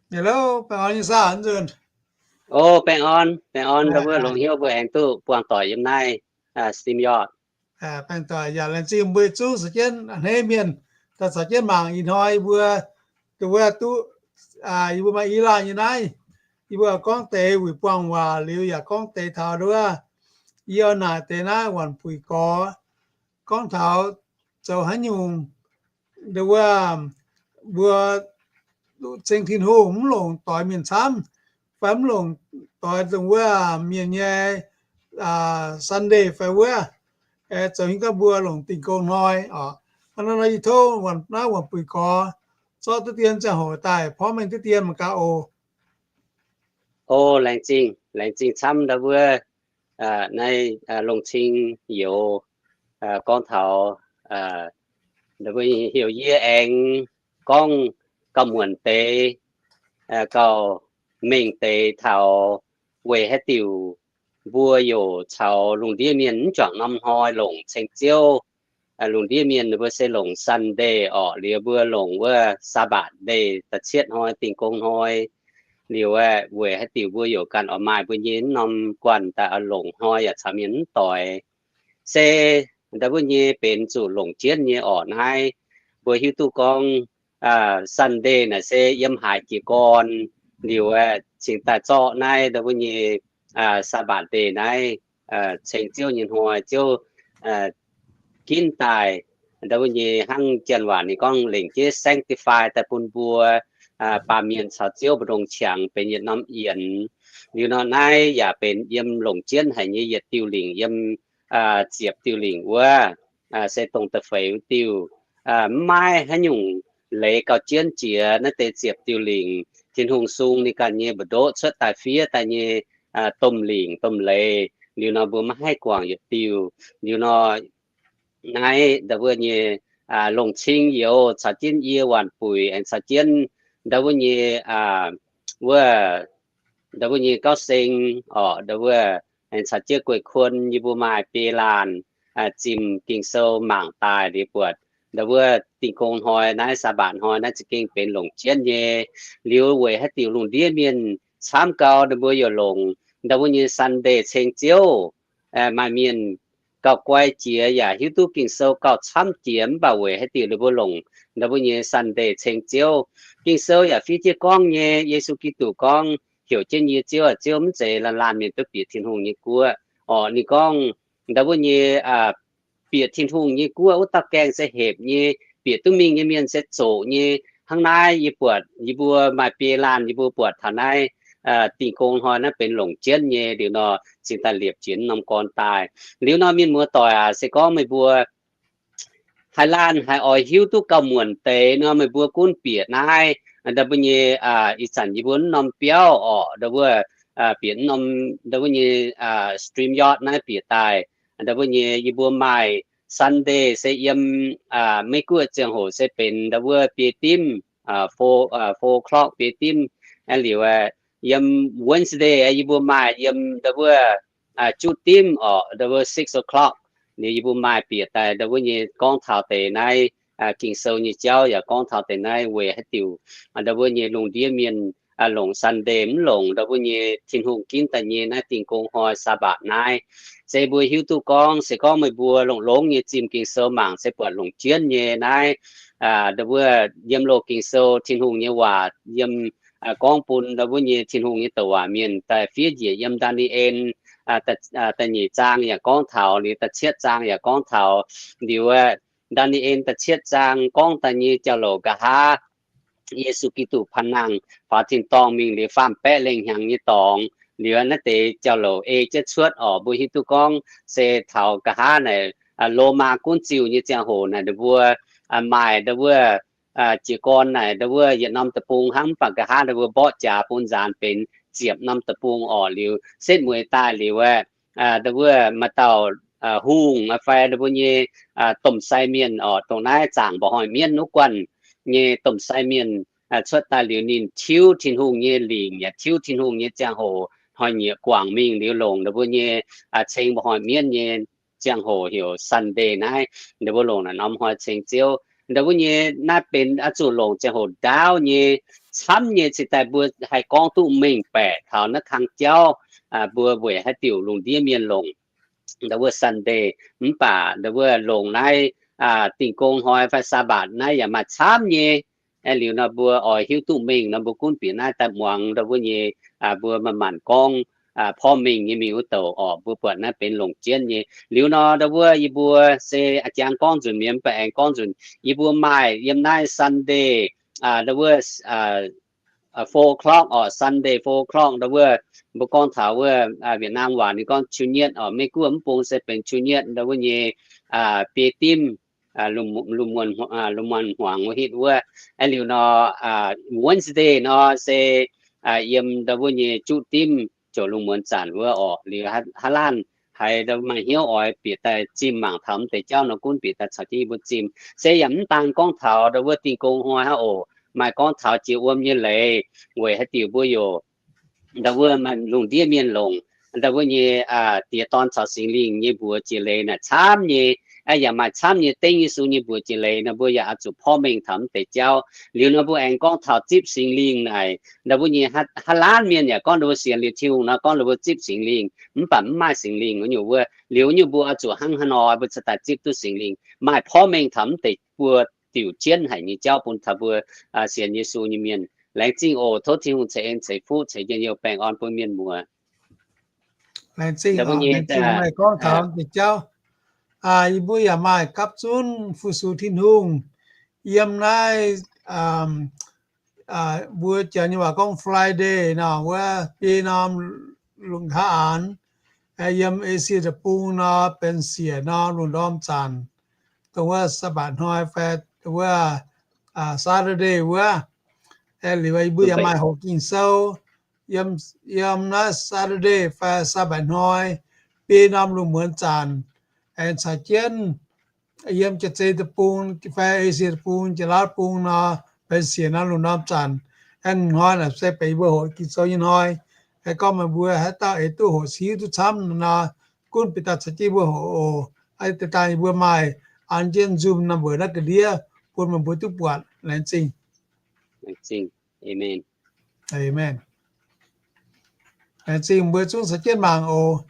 Hello, baengh orn nyei saah, nzunc. O, baengh orn, baengh orn, ndau wuov longx hnyouv mbuo aengx duqv buangh doic yiem naaiv StreamYard. Baengh doic yaac laengz zingh mbuo zungv caux jienv a'hneiv mienh daaih caux jienv mangc ih hnoi yie mbuo, ndau wuov duqv, yie mbuo maaih i laanh nyei naaiv, yie mbuo gorngv deix wuic buangh waac liuz yaac gorngv deix taux ndau wuov, yie oix naaic deix naaiv Waanc Buic Gorx gorngv taux zoux haaix nyungc, ndau wuov, mbuo ceng Tin-Hungh mv longc doix mienh camv, fai mv longc doix dongh wuov mienh nyei Sunday fai wuov, zoux hingv gorngv mbuo longc Dingh Gong Hnoi oc. Hnangv naaiv nor yie tov naaiv Waanc Buic Gorx zorqv diqv dien ziangh hoc daaih porv mengh diqv dien mangc gaax oc. O, laengz zingh, laengz zingh camv ndau wuov. Naaiv longc cing youz gorngv taux, ndau wuov heuc yie aengx gorngv gauh muonc deix, gauh mengh deix taux weic haaix diuc mbuo youc caux lungh ndiev mienh mv juangc norm hnoi longc ceng Ziouv. Lungh ndiev mienh mbuo se longc Sunday orqc, liuz mbuo longc wuov Sabbath Day da'cietv hnoi, Dingh Gong Hnoi. Liuz aeqv, weic haaix diuc mbuo youc ganh oix maaih mbuo nyei norm guanh daaih oix longc hnoi yaac caux mienh mv doix. Se ndau wuov nyei benx zuqc longc jienv nyei orqc naaiv. Mbuo hiuv duqv gorngv Sunday naaic se yiem haaix jiez gorn liuz aeqv, cingx daaih zorqv naaiv ndau wuov nyei Sabbath Day naaiv ceng Ziouv nyei hnoi. Ziouv ginv daaih ndau wuov nyei hnangv janx waac ninh gorngv lengc jeiv sanctify daaih bun mbuo baamh mienh caux Ziouv mbu'ndongx qangx benx yietc norm yienx. Liuz nor naaiv yaac benx yiem longc jienv haic nyei yietc diuh lingc yiem ziepc diuh lingc wuov, se dongh da'feix wuov diuh. Mv maaih haaix nyungc leiz gauh jienv jiex naaiv deix ziepc diuh lingc. Tin-Hungh sung ninh ganh nyei mbu'ndoqv cuotv daaih fiev daaih nyei domh lingc domh leiz. Liuz nor mbuo maiv haih guangc yietc diuh. Liuz nor naaiv ndau wuov nyei longc cing youz caux jienv yie Waanc Buic aengx caux jienv ndau wuov nyei wuov ndau wuov nyei Gauv Seng orqc, ndau wuov aengx caux jienv Gueix Kuon, yie mbuo maaih biei laanh zimh Ging-Sou mangc daaih liuz buatc ndau wuov Dingh Gong Hnoi naaiv, Sabbath Hnoi naaiv za'gengh benx longc jienv nyei. Liuz weic haaix diuc lungh ndiev mienh camv gau ninh mbuo youc longc ndau wuov nyei Sunday ceng Ziouv. Maaih mienh gauh guai jiex yaac hiuv duqv Ging-Sou gauh camv jiex mv baac weic haaix diuc ninh mbuo longc ndau wuov nyei Sunday ceng Ziouv. Ging-Sou yaac fiev jienv gorngv nyei, Yesu Giduc gorngv, heuc jienv yie Ziouv, Ziouv, mv zeiz laanh laanh mienh duqv bieqc Tin-Hungh nyei guoqv orqc. Ninh gorngv ndau wuov nyei bieqc Tin-Hungh nyei guoqv wuov dauh gaengh se hepc nyei, bieqc duqv mingh nyei mienh se zoqc nyei. Hnangv naaiv yie buatc yie mbuo maaih biei laanh yie mbuo buatc taux naaiv Dingh Gong Hnoi naaiv benx longc jienv nyei liuz nor, cingx daaih liepc jienv norm gorn daaih. Liuz nor mienh muoz doic aac, se gorngv meih mbuo haaix laanh haiz oix hiuv duqv gauh muonc deix nor, meih mbuo gunv bieqc naaiv ndau mbuo nyei ih zanc yie mbuo norm biauv orqc, ndau wuov bieqc norm ndau mbuo nyei StreamYard naaiv bieqc daaih. Ndau mbuo nyei yie mbuo maaih Sunday se yiem Meiv Guoqv ziangh hoc se benx ndau wuov biei dimv, four o'clock biei dimv. Liuz yiem Wednesday yie mbuo maaih yiem ndau wuov juqv dimv orqc, ndau wuov six o'clock. Liuz yie mbuo maaih bieqc daaih ndau wuov nyei gorngv taux deix naaiv Ging-Sou nyei jauv yaac gorngv taux deix naaiv weic haaix diuc ndau mbuo nyei lungh ndiev mienh longc Sunday mv longc ndau mbuo nyei Tin-Hungh ginv daaih nyei naaiv Dingh Gong Hnoi Sabbath naaiv. Se mbuo hiuv duqv gorngv se gorngv meih mbuo longx-longx nyei zimh Ging-Sou mangc se buatc longc jienv nyei naaiv. Ndau wuov yiem loz Ging-Sou Tin-Hungh nyei waac yiem gorngv bun ndau mbuo nyei Tin-Hungh nyei douc waac mienh daaih fiev njiec yiem Ndaa^ni^en da'nyeic zaang yaac gorngv taux, liuz da'cietv zaang yaac gorngv taux. Liuz Ndaa^ni^en da'cietv zaang gorngv daaih nyei jauv-louc nqa'haav Yesu Giduc paan nangh faaux tin-dorngh mingh liuz faam-baeqv lengh hnyangx nyei dorngx. Liuz naaiv deix jauv-louc ei jienv cuotv orqc, mbuo hiuv duqv gorngv se taux nqa'haav naaic Lomaa gunv ziuh nyei ziangh hoc naaic ninh mbuo maaih ndau wuov jiez gorn naaic ndau wuov yietc norm deic-bung hnangv, mv baac nqa'haav ndau wuov mborqv jaax bun nzaanx benx ziepc norm deic-bung orqc. Liuz setv mueiz daaih liuz aeqv, ndau wuov maaih dauh hungh fai ndau mbuo nyei domh sai mienh orqc, dongh naaiv zaangc mba'hnoi mienv wuov guanh nyei domh sai mienh cuotv daaih liuz ninh tiuv Tin-Hungh nyei lingc yaac tiuv Tin-Hungh nyei ziangh hoc hnoi-nyieqc guangc mingh liuz longc ndau mbuo nyei ceng mba'hnoi mienv nyei ziangh hoc heuc Sunday naaiv, ninh mbuo longc naaiv norm hnoi ceng Ziouv. Ndau wuov nyei naaiv benx oix zuqc longc ziangh hoc ndaauv nyei, camv nyei cingx daaih mbuo haih gorngv duqv mengh baeqc taux naaiv kang jauv, mbuo weic haaix diuc lungh ndiev mienh longc ndau wuov Sunday, mv baac ndau wuov longc naaiv Dingh Gong Hnoi fai Sabbath naaiv yaac maaih camv nyei. Aeqv, liuz nor mbuo oix hiuv duqv mengh nor mbuo gunv bieqc naaiv daaih muangx ndau wuov nyei, mbuo manc-manc gorngv porv mengh nyei mingh wuov douc orqc, mbuo buatc naaiv benx longc jienv nyei. Liuz nor ndau wuov yie mbuo se a'jangx gorngv nzunc mi'aqv, mv baac aengx gorngv nzunc yie mbuo maaih yiem naaiv Sunday, ndau wuov four o'clock orqc, Sunday four o'clock ndau wuov, mbuo gorngv taux wuov Vietnam waac ninh gorngv 初一 orqc, Meiv-Guoqv mv bung se benx 初一 ndau wuov nyei biei dimv, lungh muonz hmuangx wuov hitv wuov. Aeqv, liuz nor Wednesday nor se yiem ndau wuov nyei juqv dimv ziouc lungh muonz zanc wuov orqc. Liuz haaix laanh haiz maaih hnyouv oix bieqc daaih zimh mangc taux mv deix jauv nor gunv bieqc daaih caux jienv yie mbuo zimh. Se yaac mv daan gorngv taux ndau wuov Dingh Gong Hnoi hnangv oc, maaih gorngv taux jiex wuom nyei leiz, weic haaix diuc mbuo youc ndau wuov maaih lungh ndiev mienh longc ndau wuov nyei diex dorn caux Singx Lingh nyei mbuox jiex leiz naaic camv nyei. Yaac maaih camv nyei dengv Yesu nyei mbuox jiex leiz nor mbuo yaac oix zuqc porv mengh taux mv deix jauv. Liuz nor mbuo aengx gorngv taux zipv Singx Lingh naaic, ndau wuov nyei haaix laanh mienh yaac gorngv ndau wuov sienx liuz Tin-Hungh nor gorngv ndau wuov zipv Singx Lingh, mv baac mv maaih Singx Lingh wuov nyungc wuov. Liuz wuov nyungc mbuo oix zuqc hnangv haaix nor mbuo cingx daaih zipv duqv Singx Lingh, maaih porv mengh taux mv deix buo diuc jienv haic nyei jauv bun taux mbuo sienx Yesu nyei mienh. Laengz zingh oc. Tov Tin-Hungh ceix en ceix fuqv ceix njien-youh baengh orn bun mienh muoz. Laengz zingh oc. Laengz zingh meih gorngv taux deix jauv. Yie mbuo yaac maaih gapv zunv fu-sux Tin-Hungh yiem naaiv mbuo janx nyei waac gorngv Friday nor wuov biei norm lungh ndaav aanx, yiem Esie Deic-Bung nor benx siec norm lungh ndorm zanc, dongh wuov Sabbath hnoi fai wuov Saturday wuov. Liuz yie mbuo yaac maaih hoqc Ging-Sou yiem naaiv Saturday fai Sabbath hnoi biei norm lungh muonz zanc, aengx caux jienv yiem Jaa-Zei Deic-Bung fai Esie Deic-Bung, Jaa-Laauv Deic-Bung nor benx siec norm lungh ndorm zanc. Aengx hnoi naaic se benx yie mbuo hoqc Ging-Sou nyei hnoi. Aengx gorngv meih mbuo haaix dauh eix duqv hoqc hiuv duqv camv nor, gunv bieqc daaih caux jienv yie mbuo hoqc oc. Deix daaih yie mbuo maaih an jienv Zoom number naaiv ga'ndiev bun meih mbuo duqv buatc. Laengz zingh. Amen. Laengz zingh mbuo zungv caux jienv mangc oc.